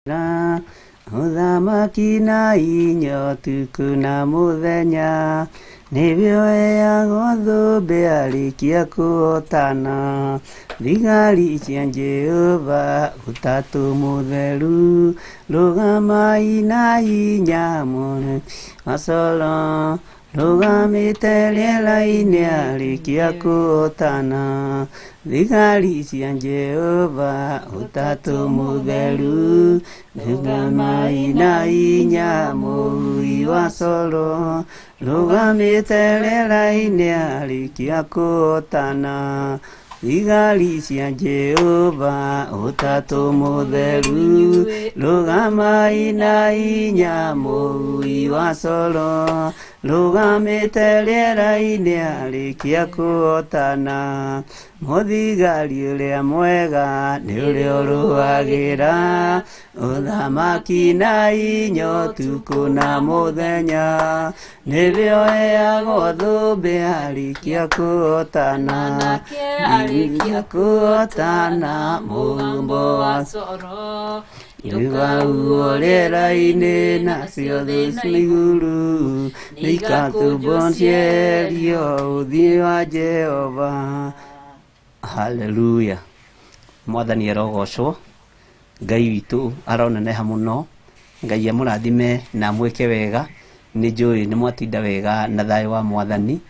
Ũthamaki na inya ũtukũ na mũthenya, nĩguo oheagwo thũmbĩ arĩkia kũhotana. Thigari cia Jehova, Ũtatũ Mũtheru, rũgamai na hinya mũrĩ macoro, rũgamĩte rĩera-inĩ arĩkia kũhotana. Thigari cia Jehova, Ũtatũ Mũtheru, rũgamai na hinya mũrui wa coro, rũgamĩte rĩera-inĩ arĩkia kũhotana. Thigari cia Jehova, Ũtatũ Mũtheru, rũgamai na hinya mũrui wa coro, rũgamĩte rĩera-inĩ arĩkia kũhotana. Mũthigari ũrĩa mwega nĩ ũrĩa ũrũagĩra ũthamaki na hinya ũtukũ na mũthenya, nĩrĩo oheagwo thũmbĩ arĩkia kũhotana, arĩkia kũhotana mũgambo wa coro. Rũgauo rĩera-inĩ nacio thĩ cia igũrũ nĩikatũmbwo cieherio ũthiũ wa Jehova. Haleluya. Mwathani arogocwo, Ngai witũ aroneneha mũno, Ngai amũrathime na amwĩke wega. Nĩ njũĩ nĩ mwatinda wega na thayũ wa Mwathani,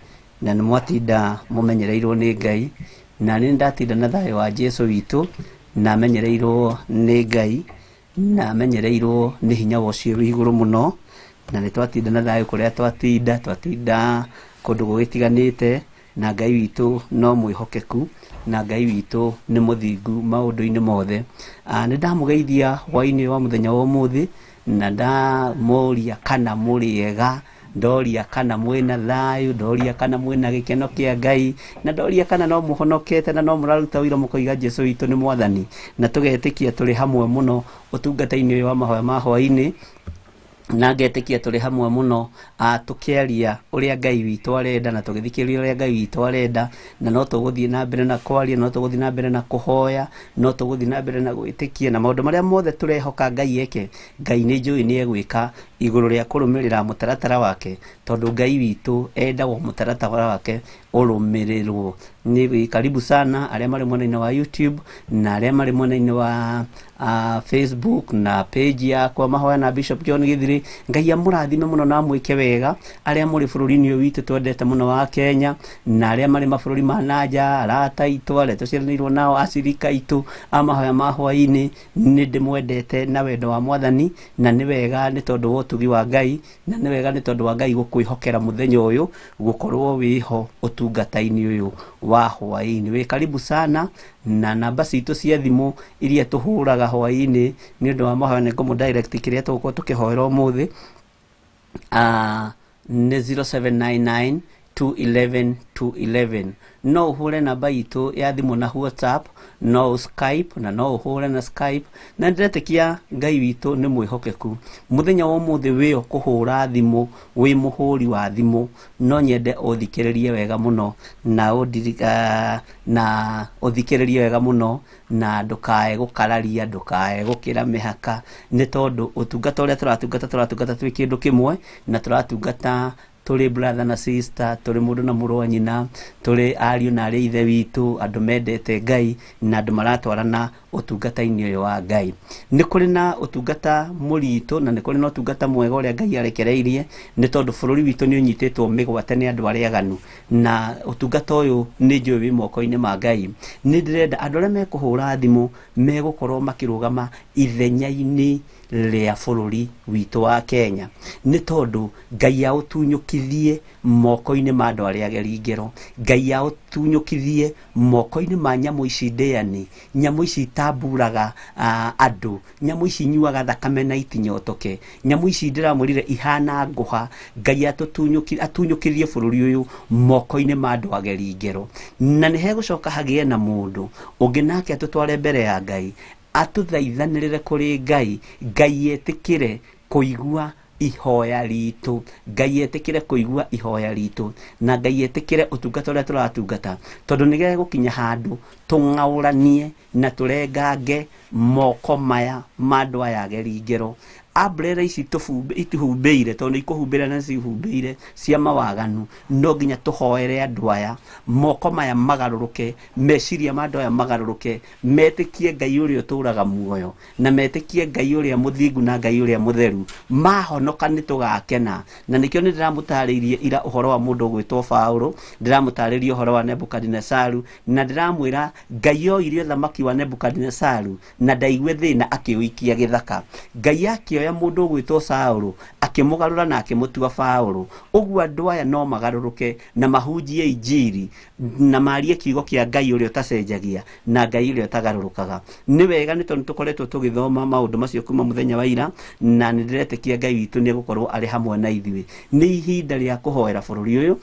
na nĩ mwatinda mũmenyereirwo nĩ Ngai, na niĩ nĩ ndatinda na thayũ wa Jesu witũ, na menyereirwo nĩ Ngai, na menyereirwo nĩ hinya wa ũcio wĩ igũrũ mũno, na nĩ twatinda na thayũ kũrĩa twatinda, twatinda kũndũ gũgĩtiganĩte, na Ngai witũ no mwĩhokeku, na Ngai witũ nĩ mũthingu maũndũ-inĩ mothe. Nĩ ndamũgeithia hwaĩ-inĩ wa mũthenya wa ũmũthĩ, na ndamũria kana mũrĩ ega, ndoria kana mwĩna thayũ, ndoria kana mwĩna gĩkeno kĩa Ngai, na ndoria kana no mũhonokete na no mũraruta ũira mũkoiga Jesu witũ nĩ Mwathani, na tũgetĩkia tũrĩ hamwe mũno ũtungata-inĩ ũyũ wa mahoya ma hwaĩ-inĩ, na ngetĩkia tũrĩ hamwe mũno tũkĩaria ũrĩa Ngai witũ arenda na tũgĩthikĩrĩria ũrĩa Ngai witũ arenda, na no tũgũthiĩ na mbere na kwaria, no tũgũthiĩ na mbere na kũhoya, no tũgũthiĩ na mbere na gwĩtĩkia, na maũndũ marĩa mothe tũrehoka Ngai eke, Ngai nĩ njũĩ nĩ egwĩka igũrũ rĩa kũrũmĩrĩra mũtaratara wake, tondũ Ngai witũ endagwo mũtaratara wake ũrũmĩrĩrwo. Nĩ karibu sana arĩa marĩ mwena-inĩ wa YouTube na arĩa marĩ mwena-inĩ wa Facebook na page yakwa mahoya na Bishop John Githiri. Ngai amũrathime mũno na amwĩke wega arĩa mũrĩ bũrũri-inĩ ũyũ witũ twendete mũno wa Kenya, na arĩa marĩ mabũrũri ma nanja, arata aitũ arĩa tũciaranĩirwo nao, acirika aitũ a mahoya ma hwaĩ-inĩ, nĩ ndĩmwendete na wendo wa Mwathani, na nĩ wega nĩ tondũ wa ũtugi wa Ngai, na nĩ wega nĩ tondũ wa Ngai gũkwĩhokera mũthenya ũyũ gũkorwo wĩho ũtungata-inĩ ũyũ wa hwaĩ-inĩ. Wĩ karibu sana, na namba citũ cia thimũ iria tũhũraga hwaĩ-inĩ nĩ ũndũ wa mahoya, nĩ ngũmũ direct kĩrĩa tũgũkorwo tũkĩhoera ũmũthĩ, nĩ 0799 211 211. No ũhũre namba itũ ya thimũ na WhatsApp, no Skype, na no ũhũre na Skype, na ndĩretĩkia Ngai witũ nĩ mwĩhokeku. Mũthenya wa ũmũthĩ wĩo kũhũra thimũ, wĩ mũhũri wa thimũ, no nyende ũthikĩrĩrie wega mũno na na ũthikĩrĩrie wega mũno, na ndũkae gũkararia, ndũkae gũkĩra mĩhaka, nĩ tondũ ũtungata ũrĩa tũratungata, tũratungata twĩ kĩndũ kĩmwe, na tũratungata tũrĩ brother na sister, tũrĩ mũndũ na mũrũ wa nyina, tũrĩ ariũ na arĩ ithe witũ, andũ mendete Ngai na andũ maratwarana ũtungata-inĩ ũyũ wa Ngai. Nĩ kũrĩ na ũtungata mũritũ na nĩ kũrĩ na ũtungata mwega ũrĩa Ngai arekereirie, nĩ tondũ bũrũri witũ nĩ ũnyitĩtwo mĩgwate nĩ andũ arĩa aganu, na ũtungata ũyũ nĩ njũĩ wĩ moko-inĩ ma Ngai. Nĩ ndĩrenda andũ arĩa mekũhũra thimũ megũkorwo makĩrũgama ithenya-inĩ rĩa bũrũri witũ wa Kenya, nĩ tondũ Ngai aũtunyũkithie moko-inĩ ma andũ arĩa ageri ngero, Ngai aũtunyũkithie moko-inĩ ma nyamũ ici ndĩani, nyamũ ici itamburaga andũ, nyamũ ici inyuaga thakame na itinyotoke, nyamũ ici ndĩramwĩrire ihana ngũha. Ngai atunyũkithie bũrũri ũyũ moko-inĩ ma andũ ageri ngero, na nĩ hegũcoka hagĩe na mũndũ ũngĩ nake atũtware mbere ya Ngai, atũthaithanĩrĩre kũrĩ Ngai, Ngai etĩkĩre kũigua ihoya ritũ, Ngai etĩkĩre kũigua ihoya ritũ, na Ngai etĩkĩre ũtungata ũrĩa tũratungata, tondũ nĩ gegũkinya handũ tũng'aũranie na tũrengange moko maya ma andũ aya ageri ngero. Umbrella ici ituhumbĩire, tondũ nĩ ikũhumbĩra na cihumbĩire cia mawaganu, no nginya tũhoere andũ aya moko maya magarũrũke, meciria ma andũ aya magarũrũke, metĩkie Ngai ũrĩa ũtũraga muoyo, na metĩkie Ngai ũrĩa mũthingu na Ngai ũrĩa mũtheru. Mahonoka nĩ tũgakena. Na nĩkĩo nĩ ndĩramũtarĩirie ira ũhoro wa mũndũ ũgwĩtwo Paũlũ, ndĩramũtarĩria ũhoro wa Nebukadinesaru, na ndĩramwĩra Ngai oire ũthamaki wa Nebukadinesaru na ndaigue thĩna akĩũikia gĩthaka. Ngai akĩoya mũndũ ũgwĩtwo Saũlũ akĩmũgarũra na akĩmũtua Paũlũ. Ũguo andũ aya no magarũrũke na mahunjie injiri na marie kiugo kĩa Ngai ũrĩa ũtacenjagia na Ngai ũrĩa ũtagarũrũkaga. Nĩ wega nĩ tondũ tũkoretwo tũgĩthoma maũndũ macio kuma mũthenya wa ira, na nĩ ndĩretĩkia Ngai witũ nĩ egũkorwo arĩ hamwe na ithuĩ. Nĩ ihinda rĩa kũhoera bũrũri ũyũ,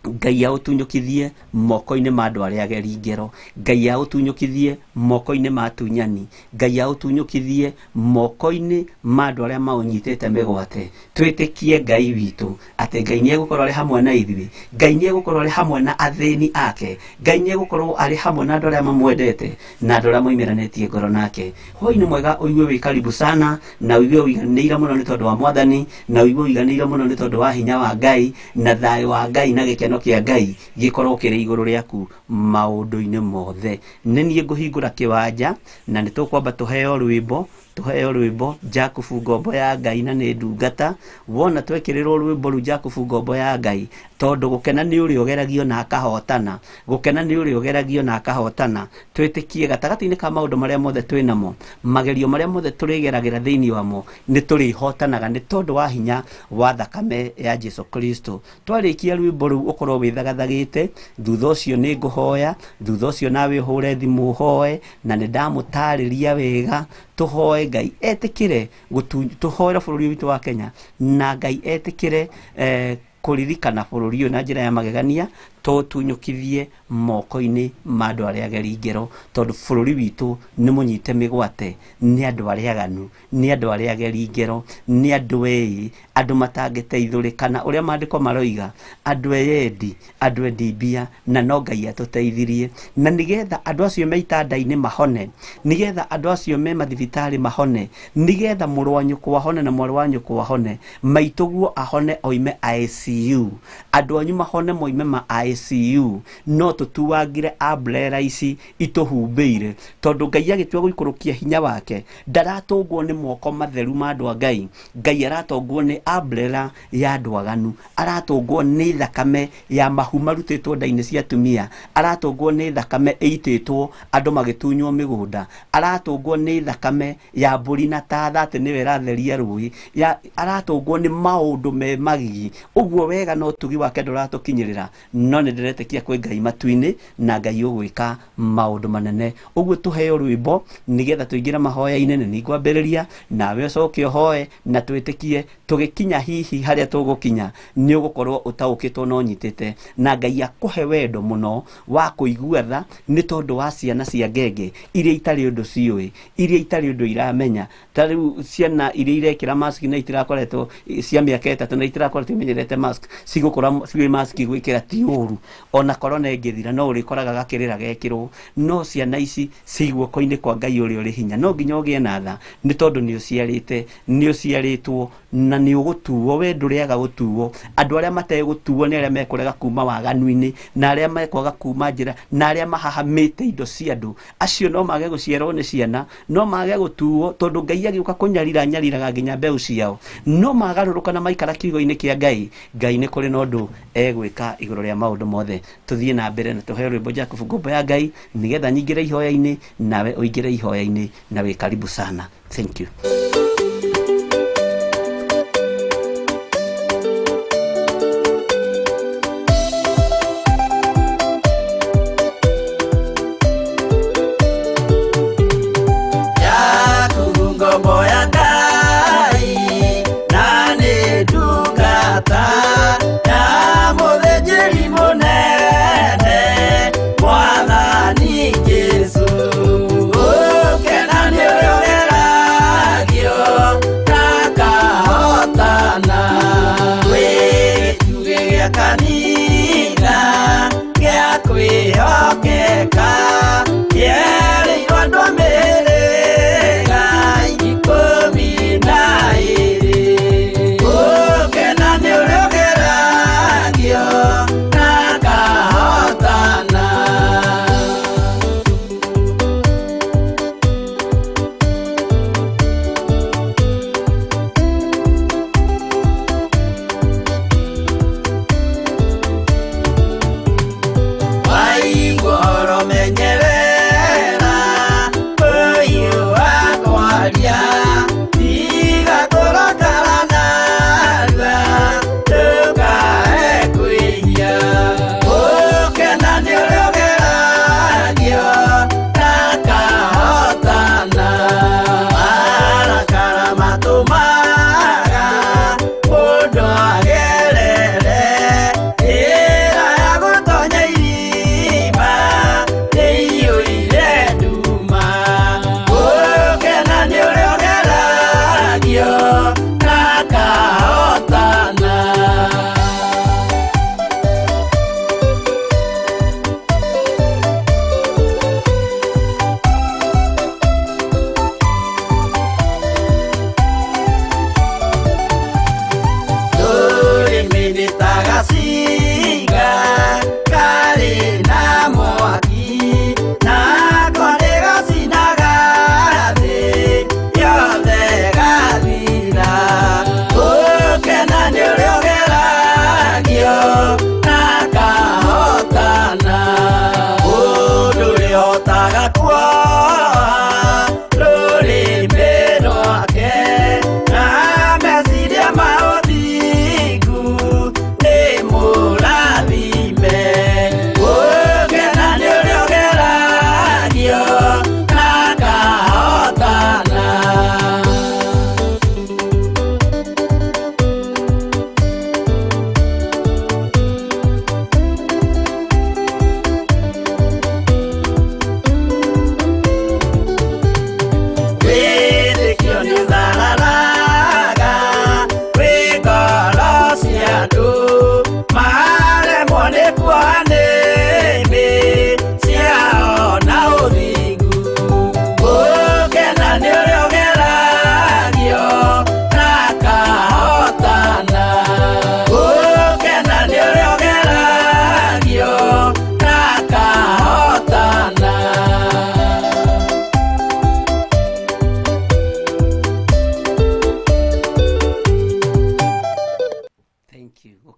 Ngai aũtunyũkithie moko-inĩ ma andũ arĩa ageri ngero, Ngai aũtunyũkithie moko-inĩ ma atunyani, Ngai aũtunyũkithie moko-inĩ ma andũ arĩa maũnyitĩte mĩgwate. Twĩtĩkie Ngai witũ atĩ Ngai nĩ egũkorwo arĩ hamwe na ithuĩ, Ngai nĩ egũkorwo arĩ hamwe na athĩni ake, Ngai nĩ egũkorwo arĩ hamwe na andũ arĩa mamwendete na andũ arĩa moimĩranĩtie ngoro nake. Hwaĩ-inĩ mwega, ũigue wĩ karibu sana, na ũigue ũiganĩire mũno nĩ tondũ wa Mwathani, na ũigue ũiganĩire mũno nĩ tondũ wa hinya wa Ngai, na thayũ wa Ngai na gĩkeno kĩa Ngai gĩkorwo kĩrĩ igũrũ rĩaku maũndũ-inĩ mothe. Nĩ niĩ ngũhingũra kĩwanja, na nĩ tũkwamba tũheo rwĩmbo, tũheo rwĩmbo Jakubu ngombo ya Ngai na nĩ ndungata. Wona twekĩrĩrwo rwĩmbo rũu Jakubu ngombo ya Ngai, tondũ gũkena nĩ ũrĩa ũgeragio na akahotana, gũkena nĩ ũrĩa ũgeragio na akahotana. Twĩtĩkie gatagatĩ-inĩ ka maũndũ marĩa mothe twĩ namo, magerio marĩa mothe tũrĩgeragĩra thĩinĩ wamo, nĩ tũrĩhotanaga nĩ tondũ wa hinya wa thakame ya Jesu Kristo. Twarĩkia rwĩmbo rũu ũkorwo wĩthagathagĩte, thutha ũcio nĩ ngũhoya, thutha ũcio nawe ũhũre thimũ ũhoe, na nĩ ndamũtarĩria wega. Tũhoe Ngai etĩkĩre tũhoere bũrũri witũ wa Kenya, na Ngai etĩkĩre kũririkana bũrũri ũyũ na njĩra ya magegania, tũtunyũkithie moko-inĩ ma andũ arĩa ageri ngero, tondũ bũrũri witũ nĩ mũnyite mĩgwate nĩ andũ arĩa aganu, nĩ andũ arĩa ageri ngero, nĩ andũ eĩ, andũ matangĩteithũrĩkana ũrĩa maandĩko maroiga, andũ eyendi, andũ endi mbia, na no Ngai atũteithirie. Na nĩgetha andũ acio me itanda-inĩ mahone, nĩgetha andũ acio me mathibitarĩ mahone, nĩgetha mũrũ wa nyũkwa ahone na mwarĩ wa nyũkwa ahone, maitũguo ahone oime ICU, andũ anyu mahone moime ma ICU, no tũtuangire umbrella ici itũhumbĩire, tondũ Ngai agĩtua gũikũrũkia hinya wake ndaratũngwo nĩ moko matheru ma andũ a Ngai. Ngai aratongwo nĩ umbrella ya andũ aganu, aratũngwo nĩ thakame ya mahu marutĩtwo nda-inĩ cia atumia, aratũngwo nĩ thakame ĩitĩtwo andũ magĩtunywo mĩgũnda, aratũngwo nĩ thakame ya mbũri na tatha atĩ nĩwe ĩratheria rũĩ, aratũngwo nĩ maũndũ me magigi. Ũguo wega no ũtugi wake ndũratũkinyĩrĩra, no nĩ ndĩretĩkia kwĩ Ngai matu-inĩ na Ngai ũgwĩka maũndũ manene. Ũguo tũheo rwĩmbo nĩgetha tũingĩre mahoya-inĩ, na nĩngwambĩrĩria nawe ũcoke ũhoe na twĩtĩkie tũgĩkinya hihi harĩa tũgũkinya nĩ ũgũkorwo ũtaũkĩtwo na ũnyitĩte, na Ngai akũhe wendo mũno wa kũigua tha nĩ tondũ wa ciana cia ngenge iria itarĩ ũndũ ciũĩ, iria itarĩ ũndũ iramenya. Ta rĩu ciana iria irekĩra mask na itirakoretwo cia mĩaka 3 na itirakoretwo imenyerete mask, cigũkũra ciũĩ mask gwĩkĩra ti ũru, ona korona ĩngĩthira no ũrĩkoraga gakĩrĩra gekĩrwo. No ciana ici ci guoko-inĩ kwa Ngai ũrĩa ũrĩ hinya, no nginya ũgĩe na tha nĩ tondũ nĩ ũciarĩte, nĩ ũciarĩtwo na nĩ ũgũtuo. We ndũrĩaga gũtuo. Andũ arĩa mategũtuo nĩ arĩa mekũrega kuma waganu-inĩ, na arĩa mekwaga kuma njĩra, na arĩa mahahamĩte indo cia andũ. Acio no mage gũciarwo nĩ ciana, no mage gũtuo, tondũ Ngai agĩũka kũnyarira nyariraga nginya mbeũ ciao. No magarũrũka na maikara kiugo-inĩ kĩa Ngai, Ngai nĩ kũrĩ na ũndũ egwĩka igũrũ rĩa maũndũ mothe. Tũthiĩ na mbere na tũheo rwĩmbo Jakubu ngombo ya Ngai, nĩgetha nyingĩre ihoya-inĩ nawe ũingĩre ihoya-inĩ, na wĩ karibu sana. Thank you. Jakubu ngombo ya Ngai, na nĩ ndungata ya mũthĩnjĩri mũnene Mwathani Jesũ. Ũkena nĩ ũrĩa ũgeragio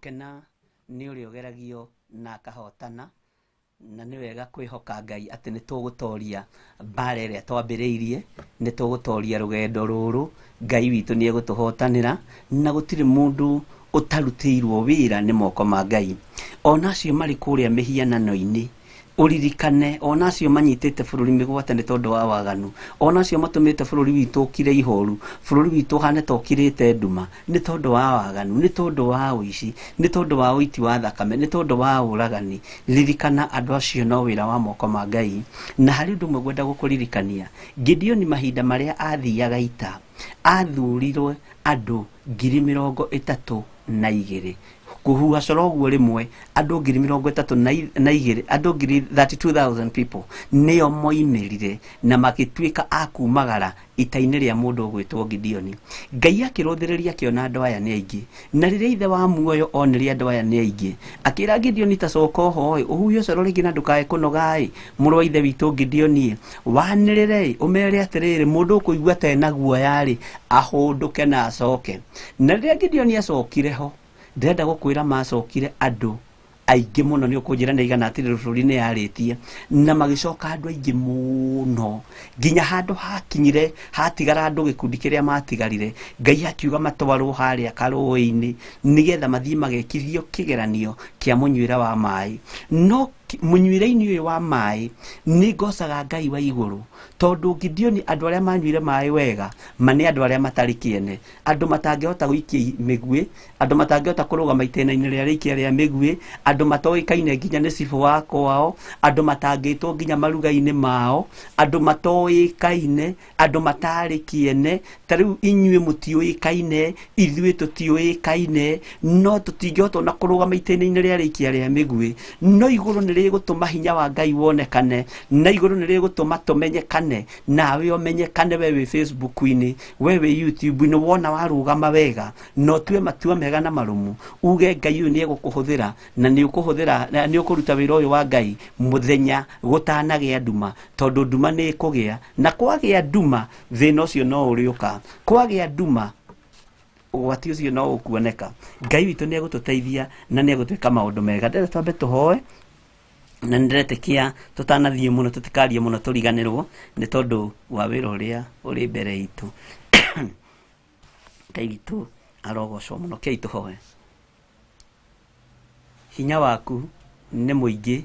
Gũkena nĩ ũrĩa ũgeragio na akahotana, na nĩ wega kwĩhoka Ngai atĩ nĩ tũgũtoria mbara ĩrĩa twambĩrĩirie, nĩ tũgũtoria rũgendo rũrũ, Ngai witũ nĩ egũtũhotanĩra, na gũtirĩ mũndũ ũtarutĩirwo wĩra nĩ moko ma Ngai. Ona acio marĩ kũrĩa mĩhianano-inĩ, ũririkane ona acio manyitĩte bũrũri mĩgwate nĩ tondũ wa waganu, ona acio matũmĩte bũrũri witũ ũkire ihoru, bũrũri witũ ũhane ta ũkirĩte nduma nĩ tondũ wa waganu, nĩ tondũ wa ũici, nĩ tondũ wa ũiti wa thakame, nĩ tondũ wa ũragani. Ririkana andũ acio no wĩra wa moko ma Ngai. Na harĩ ũndũ ũmwe ngwenda gũkũririkania, Gideoni mahinda marĩa athiaga ita, athurirwe andũ 32,000. Kũhuha coro ũguo rĩmwe andũ 32,000, andũ 32,000 people nĩo moimĩrire na magĩtuĩka a kumagara ita-inĩ rĩa mũndũ ũgwĩtwo Gideoni. Ngai akĩrũthĩrĩria akĩona andũ aya nĩ aingĩ, na rĩrĩa ithe wa muoyo onire andũ aya nĩ aingĩ, akĩra Gideoni ta coka oho ĩ, ũhuhe ũcoro rĩngĩ na ndũkae kũnoga ĩ, mũrũ wa ithe witũ Gideoni ĩ, wanĩrĩre ĩ, ũmere atĩrĩrĩ, mũndũ ũkũigua ta ena guoya rĩ, ahũndũke na acoke. Na rĩrĩa Gideoni acokire ho, ndĩrenda gũkwĩra macokire andũ aingĩ mũno, nĩ ũkũnjĩra nĩ igana atĩrĩ bũrũri nĩ yarĩtie, na magĩcoka andũ aingĩ mũno nginya handũ hakinyire hatigara andũ gĩkundi kĩrĩa matigarire. Ngai akiuga matwarwo harĩa karũĩ-inĩ nĩgetha mathiĩ magekithio kĩgeranio kĩa mũnyuĩre wa maĩ. No mũnyuĩre-inĩ ũyũ wa maĩ nĩ ngocaga Ngai wa igũrũ, tondũ Gideoni andũ arĩa manyuire maĩ wega ma nĩ andũ arĩa matarĩ kĩene, andũ matangĩhota gũikia mĩguĩ, andũ matangĩhota kũrũgama itĩna-inĩ rĩa rĩikia rĩa mĩguĩ, andũ matoĩkaine nginya nĩ cibũ wa kwao, andũ matangĩtwo nginya maruga-inĩ mao, andũ matoĩkaine, andũ matarĩ kĩene. Ta rĩu inyuĩ mũtiũĩkaine, ithuĩ tũtiũĩkaine, no tũtingĩhota ona kũrũgama itĩna-inĩ rĩa rĩikia rĩa mĩguĩ. No igũrũ nĩ rĩgũtũma hinya wa Ngai wonekane, na igũrũ nĩ rĩgũtũma tũmenyekane, nawe ũmenyekane we wĩ Facebook-inĩ, we wĩ YouTube-inĩ, wona warũgama wega na ũtue matua mega na marũmu, uge Ngai ũyũ nĩ egũkũhũthĩra na nĩ ũkũhũthĩra, na nĩ ũkũruta wĩra ũyũ wa Ngai mũthenya gũtanagĩa nduma, tondũ nduma nĩ ĩkũgĩa, na kwagĩa nduma thĩna ũcio no ũrĩũka, kwagĩa nduma ũgwati ũcio no ũkuoneka. Ngai witũ nĩ egũtũteithia na nĩ egũtwĩka maũndũ mega. Ndĩrenda twambe tũhoe, na nĩndĩretĩkia tũtanathiĩ mũno tũtikarie mũno tũriganĩrwo nĩ tondũ wa wĩra ũrĩa ũrĩ mbere itũ. Ngai witũ arogocwo mũno. Kei tũhoe. Hinya waku nĩ mũingĩ,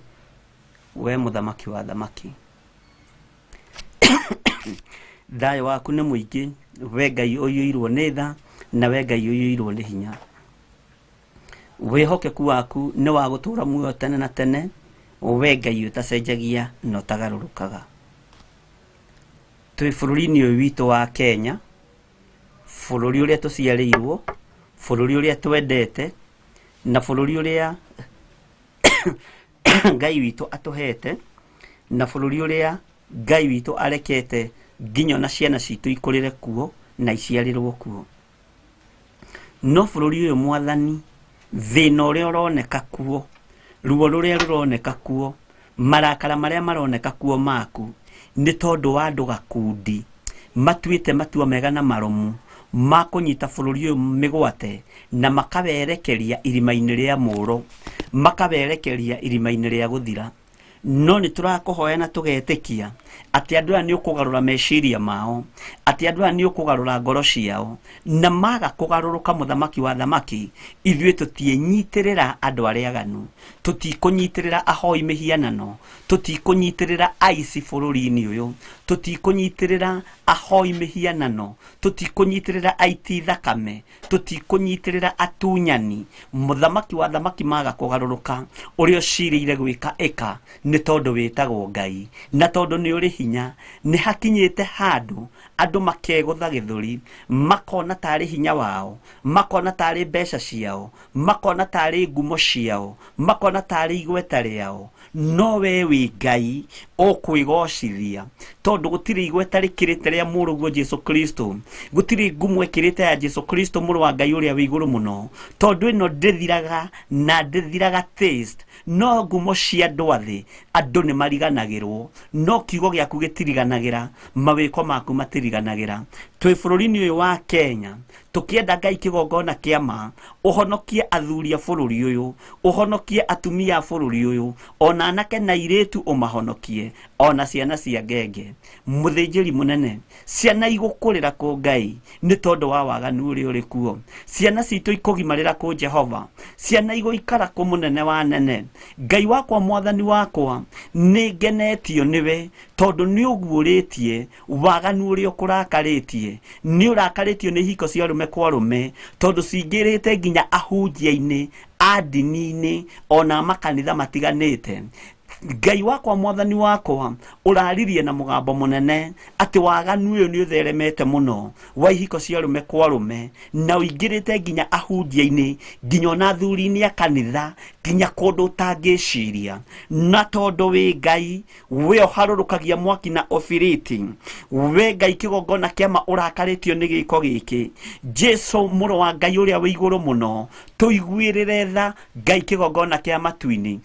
we mũthamaki wa thamaki. Thayũ waku nĩ mũingĩ, we Ngai ũiyũirwo nĩ tha, na we Ngai ũiyũirwo nĩ hinya. Wĩhokeku waku nĩ wa gũtũũra muoyo tene na tene, we Ngai ũtacenjagia na ũtagarũrũkaga. Twĩ bũrũri-inĩ ũyũ witũ wa Kenya, bũrũri ũrĩa tũciarĩirwo, bũrũri ũrĩa twendete, na bũrũri ũrĩa Ngai witũ atũhete, na bũrũri ũrĩa Ngai witũ arekete nginya ona ciana citũ ikũrĩre kuo na iciarĩrwo kuo. No bũrũri ũyũ Mwathani, thĩna ũrĩa ũroneka kuo, ruo rũrĩa rũroneka kuo, marakara marĩa maroneka kuo maku, nĩ tondũ wa andũ gakundi matuĩte matua mega na marũmu ma kũnyita bũrũri ũyũ mĩgwate na makawerekeria irima-inĩ rĩa mũro, makawerekeria irima-inĩ rĩa gũthira. No nĩ tũrakũhoya na tũgetĩkia atĩ andũ aya nĩ ũkũgarũra meciria mao, atĩ andũ aya nĩ ũkũgarũra ngoro ciao, na maga kũgarũrũka mũthamaki wa thamaki, ithuĩ tũtiĩnyitĩrĩra andũ arĩa aganu, tũtikũnyitĩrĩra ahoi mĩhianano, tũtikũnyitĩrĩra aici bũrũri-inĩ ũyũ, tũtikũnyitĩrĩra ahoi mĩhianano, tũtikũnyitĩrĩra aiti thakame, tũtikũnyitĩrĩra atunyani. Mũthamaki wa thamaki maga kũgarũrũka, ũrĩa ũcirĩire gwĩka ĩka, nĩ tondũ wĩtagwo Ngai, na tondũ nĩ ũrĩ hinya. Nĩ hakinyĩte handũ andũ makegũtha gĩthũri, makona tarĩ hinya wao, makona tarĩ mbeca ciao, makona tarĩ ngumo ciao, makona tarĩ igweta rĩao. No we wĩ Ngai ũkwĩgocithia, tondũ gũtirĩ igweta rĩkĩrĩte rĩa mũrũguo Jesu Kristo, gũtirĩ ngumo ĩkĩrĩte ya Jesu Kristo mũrũ wa Ngai ũrĩa wĩ igũrũ mũno, tondũ ĩno ndĩthiraga na ndĩthiraga taste. No ngumo cia andũ a thĩ andũ nĩ mariganagĩrwo, no kiugo gĩaku gĩtiriganagĩra, mawĩko maku matiriganagĩra. Twĩ bũrũri-inĩ ũyũ wa Kenya, Tukienda Ngai kigongona kia ma uhonokie athuri a bururi uyu, uhonokie atumia a bururi uyu, ona anake na iritu umahonokie, ona ciana cia ngenge. Muthinjiri munene, ciana igukurira ku Ngai ni tondu wa waganu uri uri kuo. Ciana citu ikugimarira ku Jehova, ciana iguikara ku munene wa nene. Ngai wakwa mwathani wakwa, ni ngenetio niwe tondu ni uguuritie waganu uri ukurakaritie. Ni urakaritio ni hiko cia rume kwa rume tondu cingirite nginya ahunjia-ini a ndini-ini ona makanitha matiganite. Ngai wakwa mwathani wakwa, uraririe na mugambo munene ati waganu uyu ni utheremete muno wa ihiko cia rume kwa rume, na uingirite nginya ahunjia-ini nginya ona athuri-ini a kanitha nginya kundu utangiciria. Na tondu wi Ngai we uharurukagia mwaki na ubiriti, we Ngai kigongona kiama urakaritio ni giko giki. Jesu muru wa Ngai uria wi iguru muno, tuiguirire tha Ngai kigongona kia matu-ini,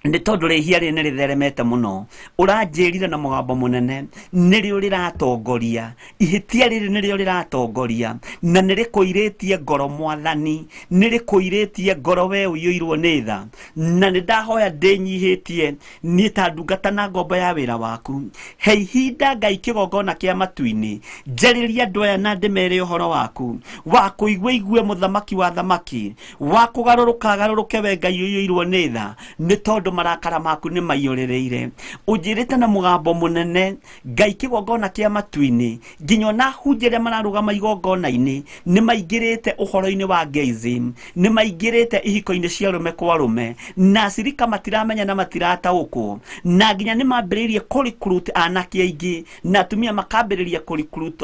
ni tondu rihia ri ni ritheremete muno. Uranjirire na mugambo munene nirio riratongoria, ihitia riri nirio riratongoria, na nirikuiritie ngoro mwathani, nirikuiritie ngoro we uiyuirwo ni tha. Na ni ndahoya ndinyihitie ni ta ndungata na ngombo ya wira waku, he ihinda Ngai kigongona kia matu-ini, njariria andu aya na ndimere uhoro waku wa kuigua igue muthamaki wa thamaki, wa kugaruruka garuruke we Ngai uiyuirwo ni tha, ni tondu marakara maku ni maiyurireire. Unjirite na mugambo munene Ngai kigongona kia matu-ini, nginya ona hunjia aria mararugama igongona-ini ni maingirite uhoro-ini wa gayism, ni maingirite ihiko-ini cia rume kwa rume, na acirika matiramenya na matirataukwo, na nginya ni mambiririe ku recruit anake aingi na atumia makambiriria ku recruit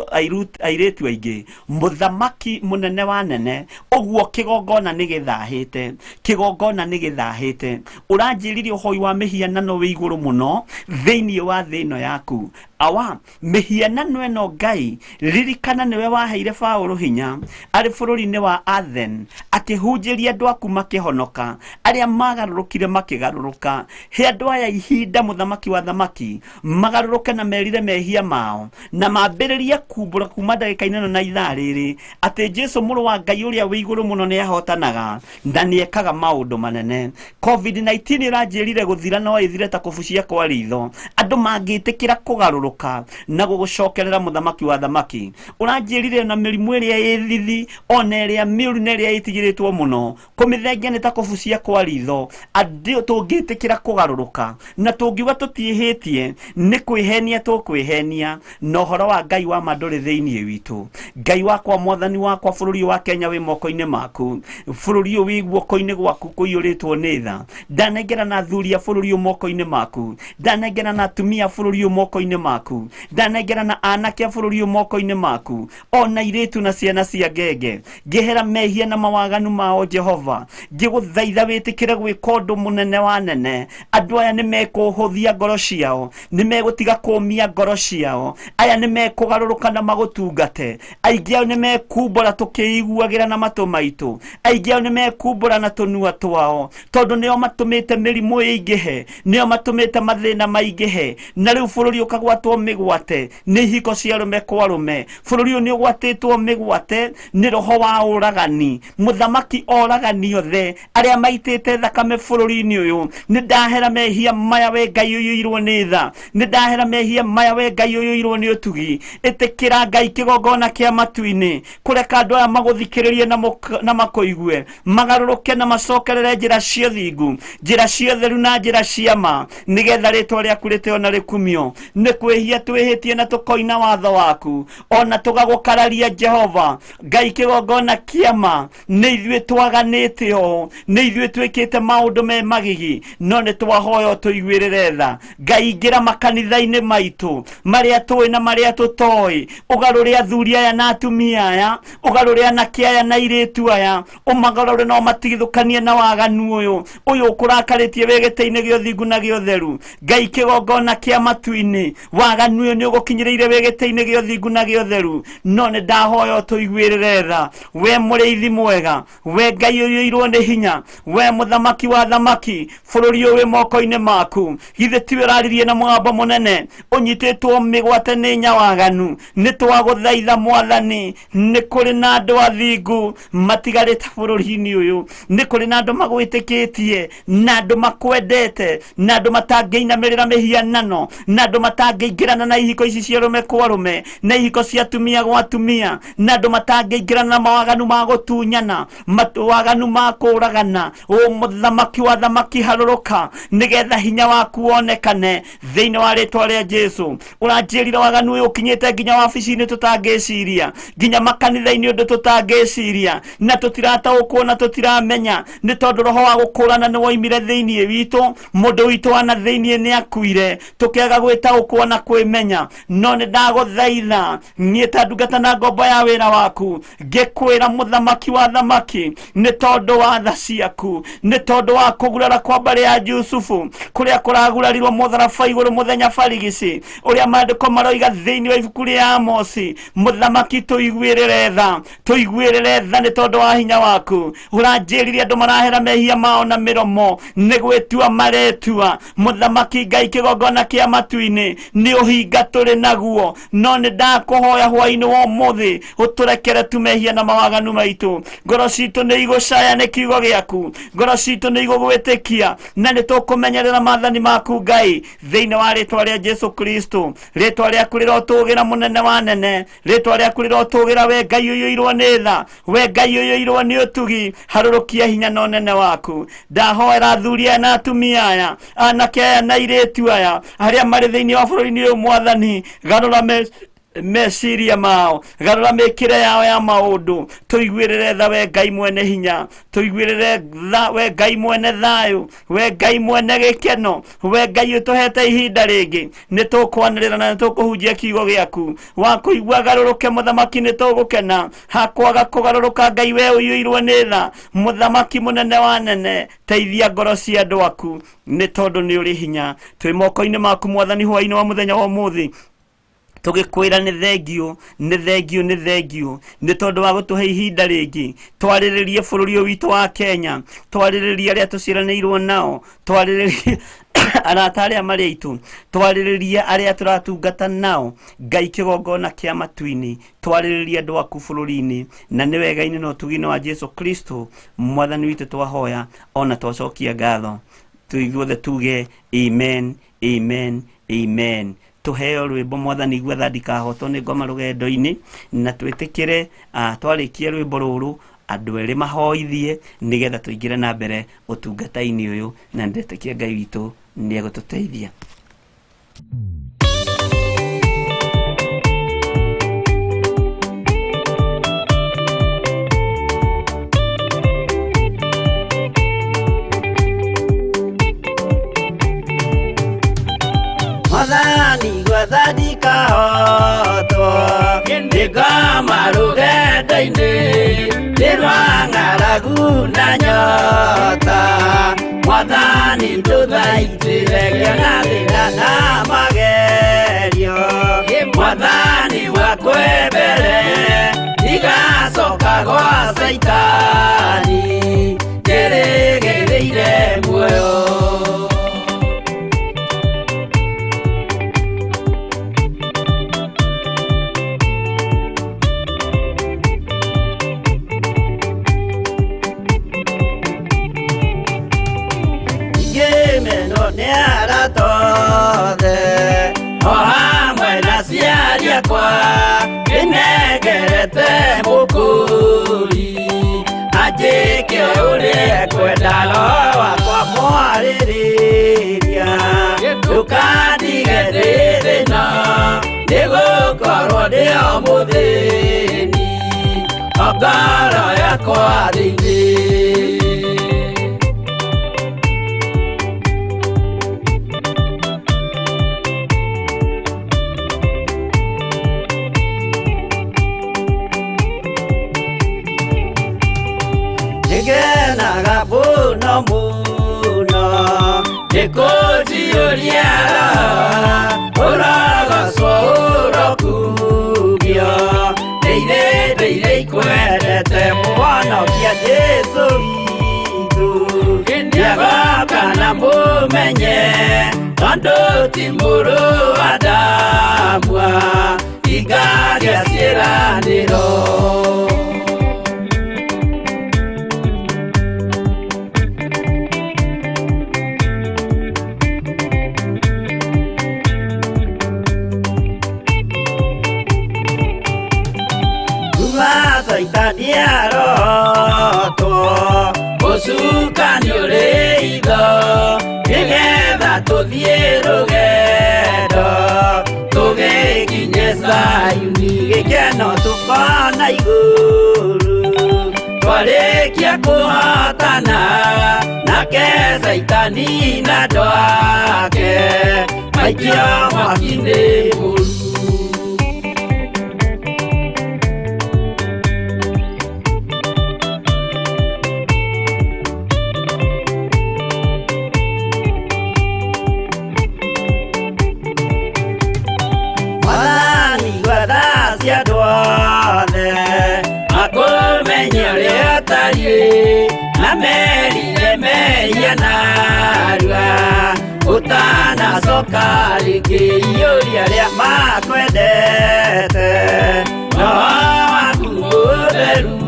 airitu aingi. Muthamaki munene wa nene, uguo kigongona ni githahite, kigongona ni githahite. Uranjiririe uhoi wa mihianano wi iguru muno thiini wa thi ino yaku. Awa mihianano ino Ngai, ririkana niwe waheire Paũlũ hinya ari bururi-ini wa Athens, akihunjiria andu aku makihonoka, aria magarurukire makigaruruka. He andu aya ihinda muthamaki wa thamaki magaruruke na merire mehia mao, na mambiririe kumbura kuma ndagika-inĩ ĩno na ithaa rĩrĩ ati Jesu mũrũ wa Ngai ũrĩa wĩ igũrũ mũno nĩ ahotanaga na nĩ ekaga maũndũ manene. COVID-19 ĩranjĩrire gũthira no ĩthire ta kũbucia kwa ritho, andũ mangĩtĩkĩra kũgarũrũka na gũgũcokerera muthamaki wa thamaki. Ũranjĩrire na mĩrimũ ĩrĩa ĩ thithi ona ĩrĩa mĩũru na ĩrĩa ĩtigĩrĩtwo mũno kũmĩthengia nĩ ta kũbucia kwa ritho. Andũ tũngĩtĩkĩra kũgarũrũka na tũngiuga tũtiĩhĩtie nĩ kwĩhenia tũkwĩhenia, na ũhoro wa Ngai wa ma ndũrĩ thĩinĩ witũ. Ngai wakwa mwathani wakwa, bũrũri wa Kenya wĩ moko-inĩ maku, bũrũri ũyũ wĩ guoko-inĩ gwaku kũiyũrĩtwo nĩ tha. Ndanengera na athuri a bũrũri ũyũ moko-inĩ maku, ndanengera na atumia a bũrũri ũyũ moko-inĩ maku, ndanengera na anake a bũrũri ũyũ moko-inĩ maku, ona irĩtu na ciana cia ngenge. Ngĩhera mehia na mawaganu mao Jehova, ngĩgũthaitha wĩtĩkĩre gwĩka ũndũ mũnene wa nene. Andũ aya nĩ mekũhũthia ngoro ciao, nĩ megũtiga kũmia ngoro ciao, aya nĩ mekũgarũrũka na magũtungate. Aingĩ ao nĩ mekumbũra tũkĩiguagĩra na matũ maitũ, aingĩ ao nĩ mekumbũra na tũnua twao, tondũ nĩo matũmĩte mĩrimũ ĩingĩhe, nĩo matũmĩte mathĩna maingĩhe, na rĩu bũrũri ũkagwatwo mĩgwate nĩ ihiko cia rume kwa rume. Bũrũri ũyũ nĩ ũgwatĩtwo mĩgwate nĩ roho wa ũragani. Mũthamaki oragani othe arĩa maitĩte thakame bũrũri-inĩ ũyũ, nĩ ndahera mehia maya we Ngai ũiyũirwo nĩ tha, nĩ ndahera mehia maya we Ngai ũiyũirwo nĩ ũtugi. Ĩtĩkĩra Ngai kĩgongona kĩa matu-inĩ, kũreka andũ aya magũthikĩrĩrie na makũigue, magarũrũke na macokerere njĩra cia ũthingu, njĩra cia ũtheru na njĩra cia ma, nĩgetha rĩtwa rĩaku rĩtĩo na rĩkumio. Nĩ kwĩhia twĩhĩtie na tũkoina watho waku, ona tũgagũkararia Jehova Ngai kĩgongona kĩa ma. Nĩ ithuĩ twaganĩte ũũ, nĩ ithuĩ twĩkĩte maũndũ me magigi, no nĩ twahoya ũtũiguĩrĩre tha. Ngai ingĩra makanitha-inĩ maitũ marĩa tũĩ na marĩa tũtoĩ, ũgarũre athuri aya na atumia aya, ũgarũre anake aya na airĩtu aya, ũmagarũre na ũmatigithũkanie na waganu ũyũ ũyũ ũkũrakarĩtie wĩ gĩtĩ-inĩ gĩa ũthingu na gĩa ũtheru. Ngai kĩgongona kĩa matu-inĩ, Waganu ũyũ nĩ ũgũkinyĩrĩire wĩ gĩtĩ-inĩ gĩa ũthingu na gĩa ũtheru, no nĩ ndahoya ũtũiguĩrĩre tha. We mũrĩithi mwega, we Ngai ũiyũirwo nĩ hinya, we mũthamaki wa thamaki, bũrũri ũyũ wĩ moko-inĩ maku. Githĩ tiwe ũraririe na mũgambo mũnene ũnyitĩtwo mĩgwate nĩ nyawaganu? Nĩ twagũthaitha Mwathani, nĩ kũrĩ na andũ athingu matigarĩte bũrũri-inĩ ũyũ, nĩ kũrĩ na andũ magwĩtĩkĩtie, na andũ makwendete, na andũ matangĩinamĩrĩra mĩhianano, na andũ matangĩingĩrana na ihiko ici cia arũme kwa arũme, na ihiko cia atumia gwa atumia, na andũ matangĩingĩrana na mawaganu ma gũtunyana, mawaganu ma kũragana. O mũthamaki wa thamaki, harũrũka nĩgetha hinya waku wonekane thĩinĩ wa rĩtwa rĩa Jesu. Ũranjĩrire waganu ũyũ ũkinyĩte nginya wabici-inĩ tũtangĩciria, nginya makanitha-inĩ ũndũ tũtangĩciria, na tũtirataũkwo na tũtiramenya, nĩ tondũ roho wa gũkũrana nĩ woimire thĩinĩ witũ. Mũndũ witũ wa na thĩinĩ nĩ akuire, tũkĩaga gwĩtaũkwo na kwĩmenya. No nĩ ndagũthaitha niĩ ta ndungata na ngombo ya wĩra waku, ngĩkwĩra mũthamaki wa thamaki, nĩ tondũ wa tha ciaku, nĩ tondũ wa kũgurara kwa mbarĩ ya Jusufu kũrĩa kũragurarirwo mũtharaba igũrũ mũthenya barigici, ũrĩa maandĩko maroiga thĩinĩ wa ibuku rĩa Amosi. Mũthamaki, tũiguĩrĩre tha, tũiguĩrĩre tha nĩ tondũ wa hinya waku. Ũranjĩrire andũ marahera mehia mao na mĩromo, nĩ gwĩtua maretua. Mũthamaki Ngai, kĩgongona kĩa matu-inĩ nĩ ũhinga tũrĩ naguo, no nĩ ndakũhoya hwaĩ-inĩ wa ũmũthĩ ũtũrekere tu mehia na mawaganu maitũ. Ngoro citũ nĩ igũcaya nĩ kiugo gĩaku, ngoro citũ nĩ igũgwĩtĩkia, na nĩ tũkũmenyerera maathani maku Ngai, thĩinĩ wa rĩtwa rĩa Jesu Kristo. Rĩtwa rĩaku rĩrotũgĩra mũnene wa nene, rĩtwa rĩaku rĩrotũgĩra we Ngai ũiyũirwo nĩ tha, we Ngai ũiyũirwo nĩ ũtugi. Harũrũkia hinya na ũnene waku. Ndahoera athuri aya na atumia aya, anake aya na airĩtu aya arĩa marĩ thĩinĩ wa bũrũri-inĩ ũyũ, Mwathani, garũra meciria mao, garũra mĩkĩre yao ya maũndũ. Tũiguĩrĩre tha we Ngai mwene hinya, tũiguĩrĩre tha we Ngai mwene thayũ, we Ngai mwene gĩkeno, we Ngai ũtũhete ihinda rĩngĩ. Nĩ tũkwanĩrĩra na nĩ tũkũhunjia kiugo gĩaku. Wa kũigua garũrũke mũthamaki, nĩ tũgũkena. Hakwaga kũgarũrũka Ngai, we ũiyũirwo nĩ tha, mũthamaki mũnene wa nene, teithia ngoro cia andũ aku, nĩ tondũ nĩ ũrĩ hinya. Twĩ moko-inĩ maku Mwathani hwaĩ-inĩ wa mũthenya wa ũmũthĩ, tũgĩkwĩra nĩ thengio, nĩ thengio, nĩ thengio, nĩ tondũ wa gũtũhe ihinda rĩngĩ twarĩrĩrie bũrũri ũyũ witũ wa Kenya, twarĩrĩrie arĩa tũciaranĩirwo nao, twarĩrĩrie arata arĩa marĩ aitũ, twarĩrĩrie arĩa tũratungata nao. Ngai kĩgongona kĩa matu-inĩ, twarĩrĩrie andũ aku bũrũri-inĩ, na nĩ wega-inĩ na ũtugi-inĩ wa Jesu Kristo Mwathani witũ twahoya ona twacokia ngatho. Tũithuothe tuge amen, amen, amen. Tuheo rwĩmbo Mwathani igua tha ndikahotwo nĩ ngoma rũgendo-inĩ, na twĩtĩkĩre twarĩkia rwĩmbo rũrũ andũ erĩ mahoithie nĩgetha tũingĩre na mbere ũtungata-inĩ ũyũ, na ndetĩkia Ngai witũ nĩ egũtũteithia. Mwathani gwetha ndikahotwo nĩ ngoma rũgendo-inĩ, nĩ rwa ng'aragu na nyota. Mwathani ndũthaitĩre ngĩona thĩna na magerio, Mwathani wakwĩ mbere ndigacoka gwa Caitani, njĩrĩgĩrĩire muoyo. Ngĩmenwo nĩ arata othe, o hamwe na aciari akwa, ndĩnengerete mũkũri anjĩke ũrĩa ekwenda, roho wakwa mwarĩrĩria, ndũkandige ndĩ thĩna, nĩgũkorwo ndĩ o mũthĩni, o ngoro yakwa thĩinĩ. Nĩngenaga mũno mũno nĩ kũnjiyũria roho ũrogo iria ikwendete mũhonokia Jesũ witũ nĩagoka na mũmenye tondũ ti mũrũ wa Adamu hingagia ciĩranĩro. Saitani arotwo ũcukani ũrĩ itho nĩgetha tũthiĩ rũgendo tũgĩkinye Zayuni gĩkeno tũkona igũrũ twarĩkia kũhotana nake Saitani na andũ ake maikio mwaki-inĩ mũru. Akũmenye ũrĩa ũtariĩ na merire mehia narua ũtanacoka rĩngĩ iyũria arĩa makwendete roho waku mũtheru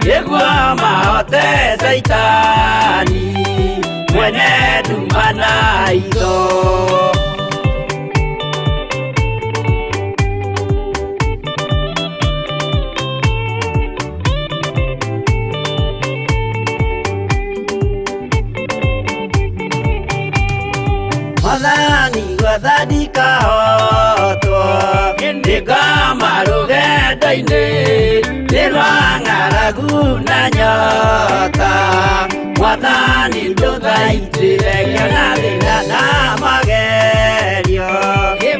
nĩguo mahote Saitani mwene nduma na itho. Mwathani gwathani kahotwo nĩngoma rũgendo-inĩ nĩ rwa ng'aragu na nyota Mwathani ndũthaitĩre ngĩona thĩna na magerio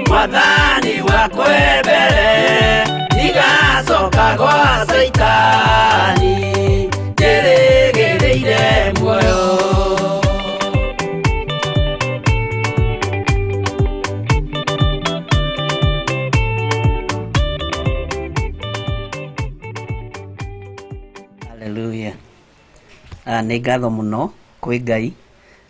Mwathani wakwa mbere ndigacoka gwa Saitani ndĩrĩgĩrĩire muoyo. Hallelujah. Nĩ ngatho mũno kwĩ Ngai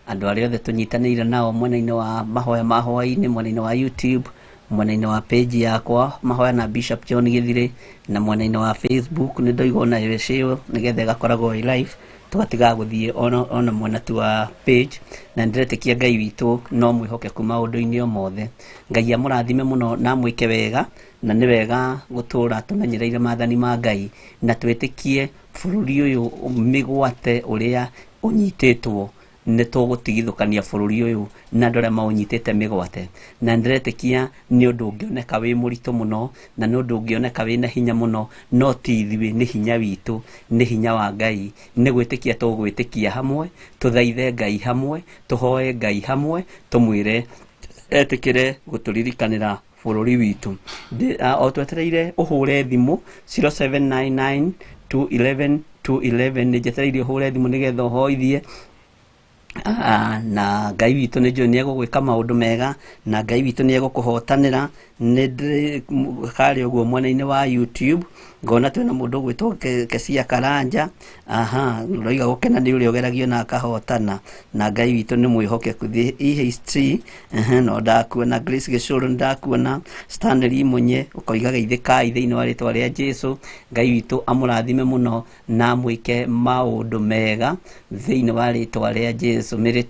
andũ arĩa othe tũnyitanĩire nao mwena-inĩ wa mahoya ma hwaĩ-inĩ, mwena-inĩ wa YouTube, mwena-inĩ wa page yakwa mahoya na Bishop John Githire, na mwena-inĩ wa Facebook nĩ ndoiga ona ĩyo share nĩgetha ĩgakoragwo ĩ live tũgatigaga gũthiĩ ona mwena tu wa page, na nĩndĩretĩkia Ngai witũ no mwĩhokeku maũndũ-inĩ o mothe. Ngai amũrathime mũno na amwĩke wega, na nĩ wega gũtũra tũmenyereire maathani ma Ngai na twĩtĩkie bũrũri ũyũ mĩgwate ũrĩa ũnyitĩtwo nĩ tũgũtigithũkania bũrũri ũyũ na andũ arĩa maũnyitĩte mĩgwate, na nĩndĩretĩkia nĩ ũndũ ũngĩoneka wĩ mũritũ mũno na nĩ ũndũ ũngĩoneka wĩna hinya mũno, no ti ithuĩ, nĩ hinya witũ, nĩ hinya wa Ngai, nĩ gwĩtĩkia tũgwĩtĩkia hamwe, tũthaithe Ngai hamwe, tũhoe Ngai hamwe, tũmwĩre etĩkĩre gũtũririkanĩra bũrũri witũ. O twetereire ũhũre thimũ 0799 211 211 nĩ njetereire ũhũre thimũ nĩgetha ũhoithie. Na Ngai witũ nĩ njũĩ nĩ egũgwĩka maũndũ mega na Ngai witũ nĩ egũkũhotanĩra. Nĩ ndĩrĩ harĩa ũguo mwena-inĩ wa YouTube ngona twĩna mũndũ ũgwĩtwo Kesia Karanja, aha, ũroiga gũkena nĩ ũrĩa ũgeragio na akahotana, na Ngai witũ nĩ mwĩhokeku. EHT no ndakuona, Grace Gĩcũrũ ndakuona, Stanley Munye ũkoiga geithĩkai thĩinĩ wa rĩtwa rĩa Jesũ. Ngai witũ amũrathime mũno na amwĩke maũndũ mega thĩinĩ wa rĩtwa rĩa Jesũ. Mary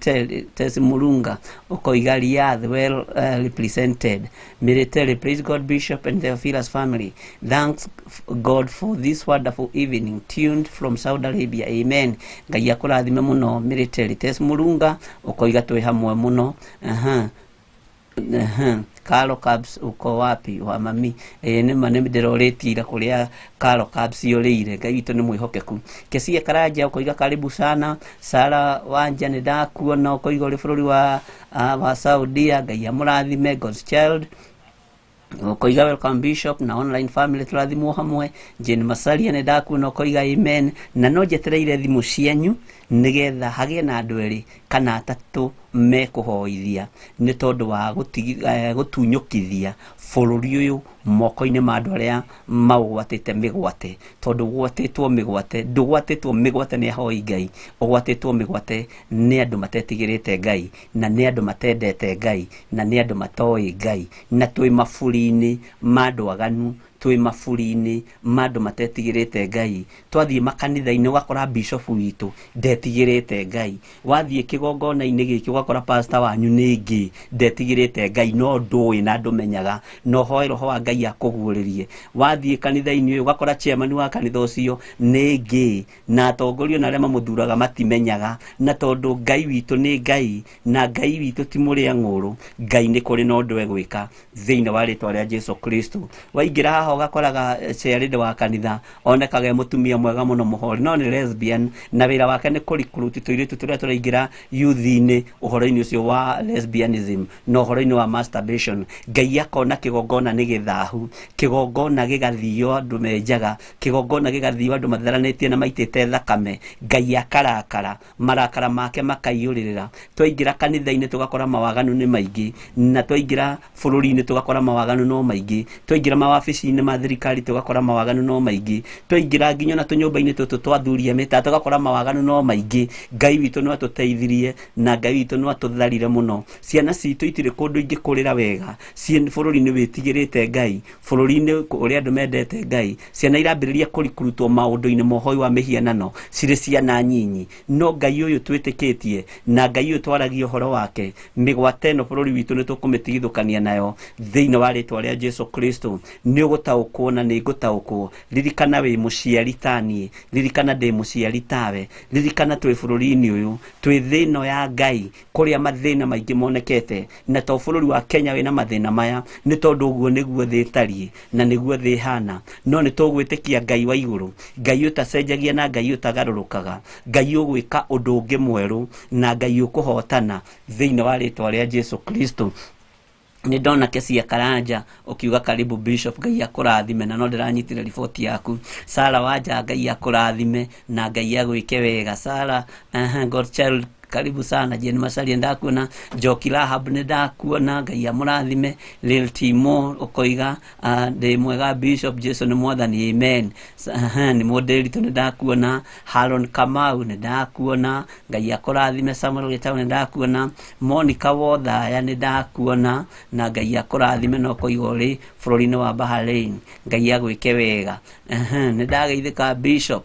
Murunga ũkoiga Riyadh well represented. Mary, praise God Bishop and Theophilus family. Thanks God for this wonderful evening tuned from Saudi Arabia. Amen. Ngai akũrathime mũno Mary Tess Murunga ũkoiga twĩ hamwe mũno. Aha. Karo Cubs uko wapi wa mami? Nĩ ma nĩ ndĩrorĩtie ira kũrĩa Karo Cubs yũrĩire. Ngai witũ nĩ mwĩhokeku. Kesia Karanja ũkoiga karibu sana. Sara Wanja nĩ ndakuona ũkoiga ũrĩ bũrũri wa Saudia. Ngai amũrathime. God's Child ũkoiga welcome Bishop na online family tũrathimwo hamwe. Jane Masaria nĩ ndakuona ũkoiga amen. Na no njetereire thimũ cianyu nĩgetha hagĩe na andũ erĩ kana atatũ mekũhoithia nĩ tondũ wa gũtunyũkithia bũrũri ũyũ moko-inĩ ma andũ arĩa maũgwatĩte mĩgwate, tondũ ũgwatĩtwo mĩgwate, ndũgwatĩtwo mĩgwate nĩ ahoi Ngai, ũgwatĩtwo mĩgwate nĩ andũ matetigĩrĩte Ngai, na nĩ andũ matendete Ngai, na nĩ andũ matoĩ Ngai, na twĩ maburi-inĩ ma andũ aganu, twĩ maburi-inĩ ma andũ matetigĩrĩte Ngai. Twathiĩ makanitha-inĩ ũgakora bishop witũ ndetigĩrĩte Ngai, wathiĩ kĩgongona-inĩ gĩkĩ ũgakora pastor wanyu nĩ ngĩ ndetigĩrĩte Ngai, no ndũĩ na ndũmenyaga, no hoe roho wa Ngai akũguũrĩrie. Wathiĩ kanitha-inĩ ũyũ ũgakora chairman wa kanitha ũcio nĩ ngĩ, na atongoria ona arĩa mamũthuraga matimenyaga, na tondũ Ngai witũ nĩ Ngai na Ngai witũ ti mũrĩa ng'ũrũ, Ngai nĩ kũrĩ na ũndũ egwĩka thĩinĩ wa rĩtwa rĩa Jesu Kristo. Waingĩra haha ũgakoraga chairlady wa kanitha onekaga e mũtumia mwega mũno mũhori, no nĩ lesbian, na wĩra wake nĩ kũrikruti tũirĩtu tũrĩa tũraingĩra youth-inĩ ũhoro-inĩ ũcio wa lesbianism na ũhoro-inĩ wa masturbation. Ngai akona kĩgongona nĩ gĩthahu, kĩgongona gĩgathio andũ menjaga, kĩgongona gĩgathio andũ matheranĩtie na maitĩte thakame. Ngai akarakara, marakara make makaiyũrĩrĩra. Twaingĩra kanitha-inĩ tũgakora mawaganu nĩ maingĩ, na twaingĩra bũrũri-inĩ tũgakora mawaganu no maingĩ, twaingĩra mawabici-inĩ ma thirikari tũgakora mawaganu no maingĩ, twaingĩra nginya ona tũnyũmba-inĩ tũtũ twa athuri a mĩtaa tũgakora mawaganu no maingĩ. Ngai witũ no atũteithirie na Ngai witũ no atũtharire mũno. Ciana citũ itirĩ kũndũ ingĩkũrĩra wega, ciĩ bũrũri-inĩ wĩtigĩrĩte Ngai, bũrũri-inĩ ũrĩa andũ mendete Ngai. Ciana irambĩrĩria kũrikurutwo maũndũ-inĩ ma ũhoi wa mĩhianano cirĩ ciana nyinyi, no Ngai ũyũ twĩtĩkĩtie na Ngai ũyũ twaragia ũhoro wake, mĩgwate ĩno bũrũri witũ nĩ tũkũmĩtigithũkania nayo thĩinĩ wa rĩtwa rĩa Jesu Kristo. Nĩ ũgũtaũkwo na nĩ ngũtaũkwo. Ririkana wĩ mũciari ta niĩ, ririkana ndĩ mũciari tawe, ririkana twĩ bũrũri-inĩ ũyũ, twĩ thĩ ĩno ya Ngai kũrĩa mathĩna maingĩ monekete, na to bũrũri wa Kenya wĩna mathĩna maya, nĩ tondũ ũguo nĩguo thĩ ĩtariĩ na nĩguo thĩ ĩhana. No nĩ tũgwĩtĩkia Ngai wa igũrũ, Ngai ũtacenjagia na Ngai ũtagarũrũkaga, Ngai ũgwĩka ũndũ ũngĩ mwerũ na Ngai ũkũhotana thĩinĩ wa rĩtwa rĩa Jesu Kristo. Nĩ ndona Kesia Karanja ũkiuga karibu Bishop, Ngai akũrathime, na no ndĩranyitire riboti yaku. Sara Wanja, Ngai akũrathime na Ngai agwĩke wega. Sara, Godchild, karibu sana. Jane Macharia ndakuona, Njoki Rahab nĩ ndakuona, Ngai amũrathime. Lil Timo ũkoiga ndĩ mwega Bishop, Jesu nĩ mwathani, amen. Nĩ mũndĩritũ nĩ ndakuona. Haron Kamau nĩ ndakuona, Ngai akũrathime. Samuel Gitau nĩ ndakuona. Monica Wothaya nĩ ndakuona na Ngai akũrathime, na ũkoiga ũrĩ bũrũri-inĩ wa Bahrain, Ngai agwĩke wega. Nĩ ndageithĩka Bishop.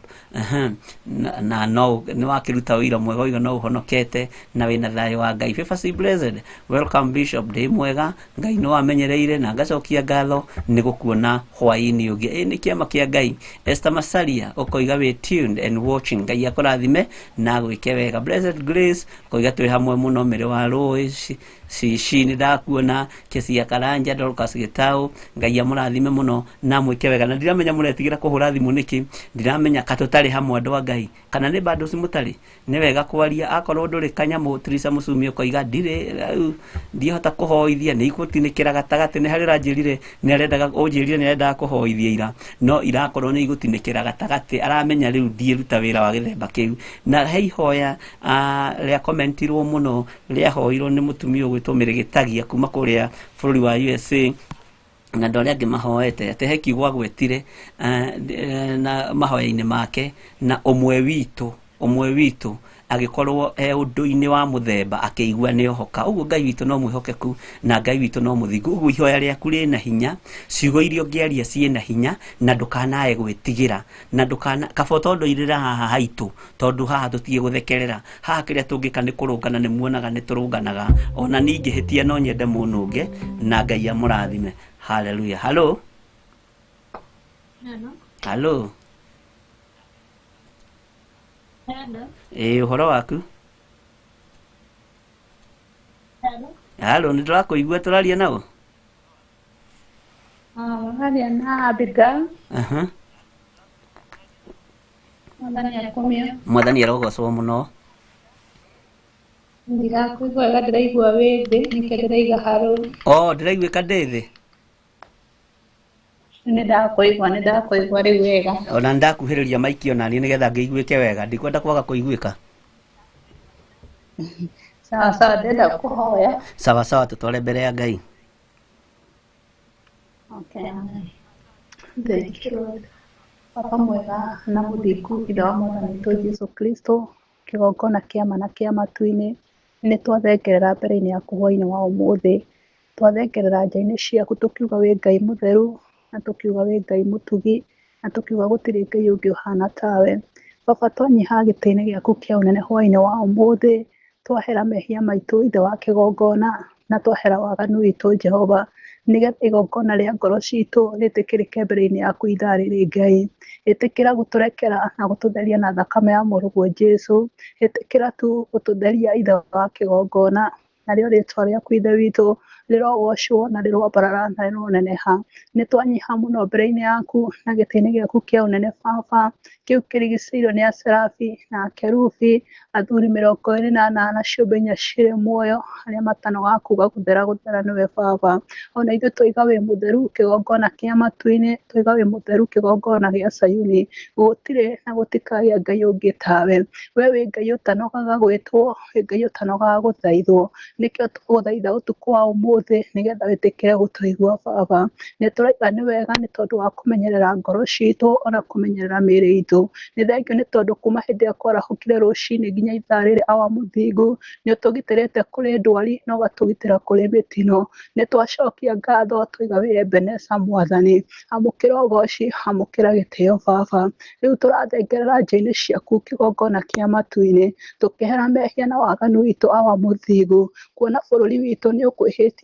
Na no nĩ wakĩruta ũira mwega ũiga no ũhonokete na wĩna thayũ wa Ngai. Favor C blessed, welcome Bishop, ndĩ mwega, Ngai nĩ wamenyereire na ngacokia ngatho nĩ gũkuona hwaĩ-inĩ ũngĩ. Ĩ nĩ kĩama kĩa Ngai. Esther Masaria ũkoiga wĩ tuned and watching, Ngai akũrathime na agwĩke wega. Blessed Grace ũkoiga twĩ hamwe mũno, Mĩrĩ wa Rũĩ Cici nĩ ndakuona. Kesia Karanja, Dorcas Gitau, Ngai amũrathime mũno na amwĩke wega. Na ndiramenya mũretigĩra kũhũra thimũ nĩkĩ, ndiramenya ka tũtarĩ hamwe andũ a Ngai, kana nĩ bado mũtarĩ. Nĩ wega kwaria, akorwo ndũrĩ kanyamũ. Trisa Mũcumi ũkoiga ndirĩ rĩu ndihota kũhoithia, nĩ igũtinĩkĩra gatagatĩ. Nĩ harĩ ũranjĩrire nĩ arendaga, ũnjĩrire nĩ arendaga kũhoithia ira, no irakorwo nĩ igũtinĩkĩra gatagatĩ, aramenya rĩu ndiĩruta wĩra wa gĩthemba kĩu. Na he ihoya rĩa commentirwo mũno, rĩahoirwo nĩ mũtumia ũgwĩtwo Mĩrĩ Gĩtagia kuma kũrĩa bũrũri wa USA, na andũ arĩa angĩ mahoete atĩ he kiugo agwetire na mahoya-inĩ make, na ũmwe witũ agĩkorwo e ũndũ-inĩ wa mũthemba akĩigua nĩ ohoka. Ũguo Ngai witũ no mwĩhokeku na Ngai witũ no mũthingu. Ũguo ihoya rĩaku rĩna hinya, ciugo iria ũngĩaria ciĩna hinya, na ndũkanae gwĩtigĩra, na ndũkana kaba tondũ irĩra haha haitũ, tondũ haha tũtige gũthekerera. Haha kĩrĩa tũngĩka nĩ kũrũngana, nĩ muonaga nĩ tũrũnganaga. Ona niĩ ingĩhĩtia no nyende mũnũnge, na Ngai amũrathime. Hallelujah. Hello. Hello. Hello. Hello. Ĩ ũhoro waku? Hello. Hello, nĩ ndĩrakũigua, tũraria nao. Waria na Abigail. Aha. Mwathani akumio. Mwathani arogocwo mũno. Ndirakũigua wega, ndĩraigua wĩ thĩ, nĩkĩo ndĩraiga harũ. Oh, ndĩraiguĩka ndĩ thĩ. Nĩ ndakũigua, nĩ ndakũigua rĩu wega. Ona nĩndakuhĩrĩria maiki ona niĩ nĩgetha ngĩiguĩke wega, ndikwenda kwaga kũiguĩka. Sawa sawa, ndĩrenda kũhoya. Sawa sawa, tũtware mbere ya Ngai. Okay. Thank you Lord. Baba mwega na mũthingu, Ithe wa Mwathani witũ Jesũ Kristo, kĩgongona kĩa ma na kĩa matu-inĩ, nĩ twathengerera mbere-inĩ yaku hwaĩ-inĩ wa ũmũthĩ. Twathengerera nja-inĩ ciaku tũkiuga wĩ Ngai mũtheru, na tũkiuga wĩ Ngai mũtugi, na tũkiuga gũtirĩ Ngai ũngĩ ũhana tawe. Baba, twanyiha gĩtĩ-inĩ gĩaku kĩa ũnene hwaĩ-inĩ wa ũmũthĩ, twahera mehia maitũ Ithe wa kĩgongona, na twahera waganu witũ Jehova, nĩgetha igongona rĩa ngoro citũ rĩtĩkĩrĩke mbere-inĩ yaku ithaa rĩrĩ Ngai. Ĩtĩkĩra gũtũrekera na gũtũtheria na thakame ya mũrũguo Jesũ. Ĩtĩkĩra tu gũtũtheria Ithe wa kĩgongona, narĩo rĩtwa rĩaku Ithe witũ rĩrogocwo na rĩroambarara na rĩroneneha. Nĩ twanyiha mũno mbere-inĩ yaku na gĩtĩ-inĩ gĩaku kĩa ũnene Baba, kĩu kĩrigicĩirio nĩ acerabi na akerubi, athuri 24 na ciũmbe inya cirĩ muoyo, arĩa matanogaga kuuga gũthera gũthera nĩwe Baba. Ona ithuĩ twaiga wĩ mũtheru kĩgongona kĩa matu-inĩ, twaiga wĩ mũtheru kĩgongona gĩa Sayuni. Gũtirĩ na gũtikagĩa Ngai ũngĩ tawe. We wĩ Ngai ũtanogaga gwĩtwo, wĩ Ngai ũtanogaga gũthaithwo. Nĩkĩo tũgũthaitha ũtukũ wa ũmũthĩ nĩgetha wĩtĩkĩre gũtũigua Baba. Nĩ tũraiga nĩ wega nĩ tondũ wa kũmenyerera ngoro citũ ona kũmenyerera mĩĩrĩ itũ. Nĩ thengiũ nĩ tondũ kuma hĩndĩ ĩrĩa kwarahũkire rũcinĩ nginya ithaa rĩrĩ awa mũthingu, nĩ ũtũgitĩrĩte kũrĩ ndwari na ũgatũgitĩra kũrĩ mĩtino. Nĩ twacokia ngatho twaiga wĩ Ebeneza Mwathani. Amũkĩra ũgoci, amũkĩra gĩtĩo Baba. Rĩu tũrathengerera nja-inĩ ciaku kĩgongona kĩa matu-inĩ, tũkĩehera mehia na waganu witũ awa mũthingu, kuona bũrũri witũ nĩ ũkwĩhĩtie